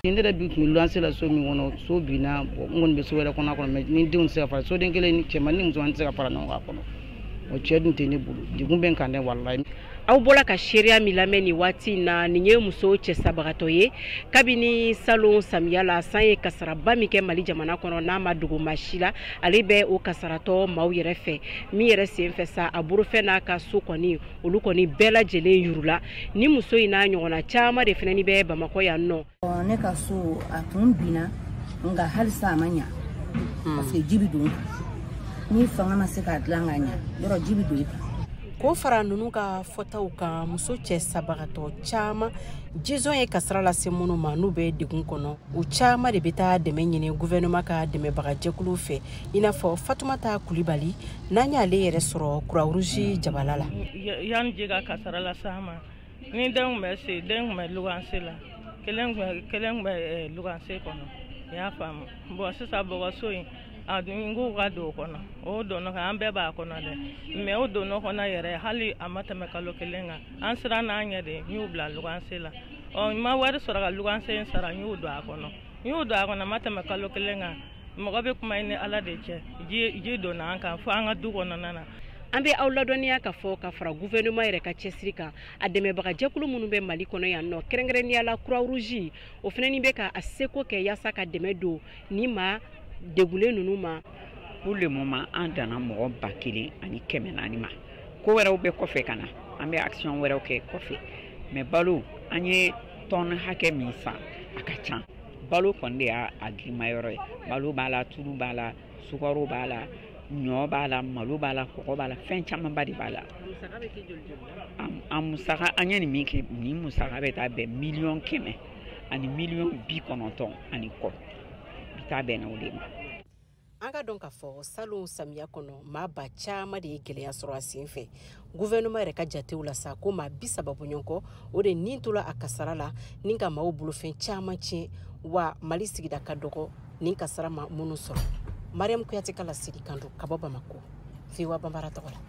Ne yɛrɛ bi tun bɛ luwanse la so min kɔnɔ, so binna. Bon, n kɔni bɛ so wɛrɛ kɔnɔ a kɔnɔ, mais ni denw tɛ se ka fara, soden kelen, cɛman ni musoman tɛ se ka fara ɲɔgɔn kan a kɔnɔ. O cɛ dun tɛ ne bolo, degun bɛ n kan dɛ, walayi. Aw bɔra ka seereya min lamɛn nin waati in na, nin ye muso cɛ sabagatɔ ye. Kabini salon samiya la, san ye kasaraba min kɛ Mali jamana kɔnɔ, n'a ma dogo maa si la, ale bɛ o kasaratɔ maaw yɛrɛ fɛ. Min yɛrɛ sen fɛ sa, a bolofɛn n'a ka so kɔni, olu kɔni bɛɛ lajɛlen yurula. Ni muso in n'a ɲɔgɔnna caman de fana bɛ Bamakɔ yan nɔ. Ne ka so, a tun binna, nka halisa a ma ɲa, parce que ji bɛ don. Ni fanga ma se k'a dilan ka ɲa yɔrɔ, ji bɛ don i kan. K'o fara ninnu ka fɔtaw kan, muso cɛ sabagatɔ caman jizɔn ye kasara lase minnu ma, n'u bɛ degun kɔnɔ, u caman de bɛ taa dɛmɛ ɲini gouvernement ka dɛmɛbagajɛkuluw fɛ, i n'a fɔ Fatumata Kulibali, n'an y'ale yɛrɛ sɔrɔ Croix-Rouge jabala la. Yanni ji ka kasara lase an ma, ni den tun bɛ se, den tun bɛ luwanse la, kelen tun bɛ luwanse kɔnɔ, i y'a faamu. Bon, sisan bɔgɔso in, a n k'u ka don o kɔnɔ, o donna kan, an bɛɛ b'a kɔnɔ dɛ, mais o donna kɔnɔ yɛrɛ, hali a ma tɛmɛ kalo kelen kan, an siran n'an ɲɛ de, n y'u bila luwanse la. Ɔ, n ma wari sɔrɔ ka luwanse in sara, n y'u don a kɔnɔ, n y'u don a kɔnɔ, a ma tɛmɛ kalo kelen kan, mɔgɔ bɛ kuma i ni Ala de cɛ, ji donna an kan fo an ka du kɔnɔna na. An bɛ aw ladɔnniya ka fɔ ka fara gouvernement yɛrɛ ka cɛsiri kan, a dɛmɛbagajɛkulu minnu bɛ Mali kɔnɔ yan nɔ, kɛrɛnkɛrɛnnenya la Croix-Rouge, o fana bɛ ka a seko kɛ yaasa ka dɛmɛ don ni maa degulen ninnu ma. Pour le moment, an danna mɔgɔ 1400 ma. Ko wɛrɛw bɛ kɔfɛ ka na, an bɛ action wɛrɛw kɛ kɔfɛ, mais balo, an ye tɔn hakɛ min san, a ka ca. Balo kɔni de y'a giriman yɔrɔ ye. Balo b'a la, tulu b'a la, sukaro b'a la, ɲɔ b'a la, malo b'a la, kɔgɔ b'a la, fɛn camanba de b'a la. A musaka, an ye nin min kɛ, nin musaka bɛ taa bɛn 100 000 000 ani 90 000 000 ani kɔ, bi taa bɛnna o de ma. An ka dɔn k'a fɔ salon samiya kɔnɔ, maa ba caman de ye gɛlɛya sɔrɔ a sen fɛ. Gouvernement yɛrɛ ka jatew la sa, ko maa 30 bɔɲɔgɔnkɔ, o de nin tola a kasara la, ni ka maaw bolofɛn caman tiɲɛ. Wa Mali sigida ka dɔgɔ nin kasara ma minnu sɔrɔ. Mariam Kuyate ka laseli kan don ka bɔ Bamako, VOA Banbara tɔgɔ la.